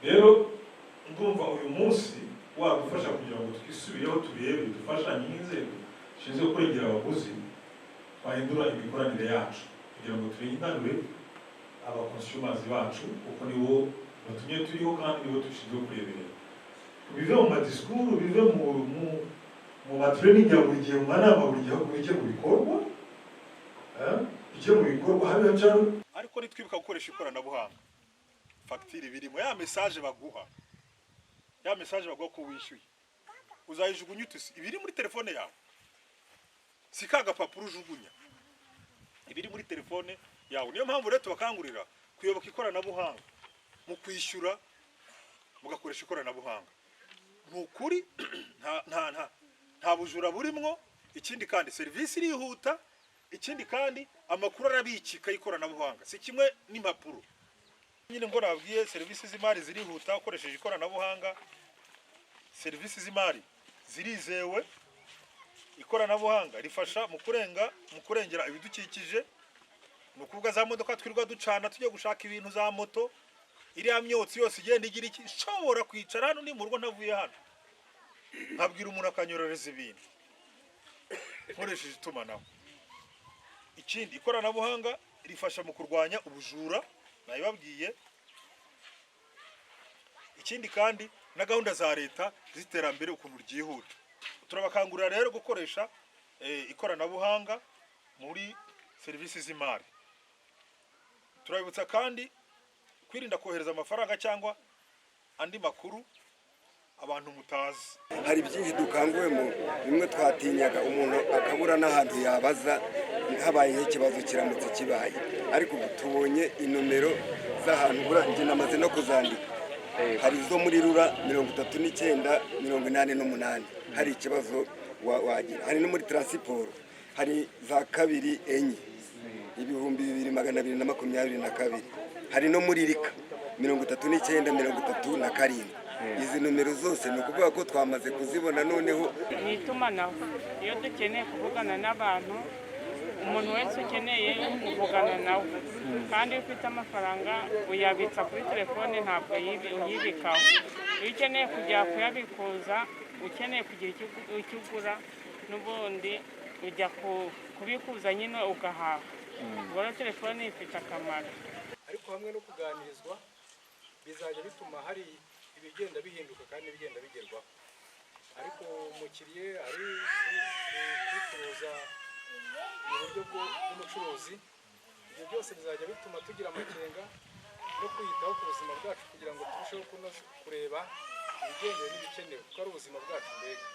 Rero ndumva uyu munsi wadufasha kugira ngo twisubireho, turebe, dufashanye nk'inzego zishinzwe kurengera abaguzi, twahindura imikoranire yacu kugira ngo turenganure aba consumers bacu, kuko nibo batumye turiho kandi nibo dushinzwe kureberera. Bive mu ma discours, bive mu ma training ya buri gihe, mu manama buri gihe, ahubwo bijye mu bikorwa, bijye mu bikorwa, habe cyangwa. Ariko nitwibuka gukoresha ikoranabuhanga, fagitire birimo ya message baguha, ya message baguha ko wishyuye, uzayijugunya utuse? Ibiri muri telefone yawe, si ka gapapuro ujugunya, ibiri muri telefone yawe. Niyo mpamvu rero tubakangurira kuyoboka ikoranabuhanga mu kwishyura, mugakoresha ikoranabuhanga. Ni ukuri nta bujura burimwo. Ikindi kandi, serivisi irihuta. Ikindi kandi, amakuru arabikika y'ikoranabuhanga, si kimwe n'impapuro nyine. Ngo nabwiye, serivisi z'imari zirihuta ukoresheje ikoranabuhanga, serivisi z'imari zirizewe, ikoranabuhanga rifasha mu kurengera ibidukikije. Ni ukuvuga za modoka twirirwa ducana tujya gushaka ibintu, za moto, iriya myotsi yose igenda igira iki, nshobora kwicara hano ni mu rugo, ntavuye hano, nkabwira umuntu akanyororeza ibintu nkoresheje itumanaho. Ikindi, ikoranabuhanga rifasha mu kurwanya ubujura, nabibabwiye. Ikindi kandi, na gahunda za leta z'iterambere ukuntu ryihuta. Turabakangurira rero gukoresha ikoranabuhanga muri serivisi z'imari. Turabibutsa kandi kwirinda kohereza amafaranga cyangwa andi makuru abantu mutazi. Hari byinshi dukanguwemo. Bimwe twatinyaga, umuntu akabura n'ahantu yabaza habaye nk'ikibazo kiramutse kibaye, ariko ubu tubonye inomero z'ahantu. Buriya njye namaze no kuzandika. Hari izo muri RURA, 39 88, hari ikibazo wagira. Hari no muri transport, hari za 24 2222. Hari no muri RICA, 39 37. Izi nomero zose ni ukuvuga ko twamaze kuzibona noneho. Ni itumanaho. Iyo dukeneye kuvugana n'abantu, umuntu wese ukeneye uvugana nawe. Kandi iyo ufite amafaranga uyabitsa kuri telefone, ntabwo uyibikaho. Iyo ukeneye kujya kuyabikuza, ukeneye kugira icyo ugura, n'ubundi ujya kubikuza nyine ugahaha. Ubwo rero telefone ifite akamaro. Ariko hamwe no kuganirizwa bizajya bituma hari ibigenda bihinduka kandi n'ibigenda bigerwaho. Ariko umukiriya ari kubicuruza mu buryo bw'umucuruzi, ibyo byose bizajya bituma tugira amakenga no kwiyitaho ku buzima bwacu, kugira ngo turusheho kunoza kureba ibigendewe n'ibikenewe, kuko ari ubuzima bwacu mbega.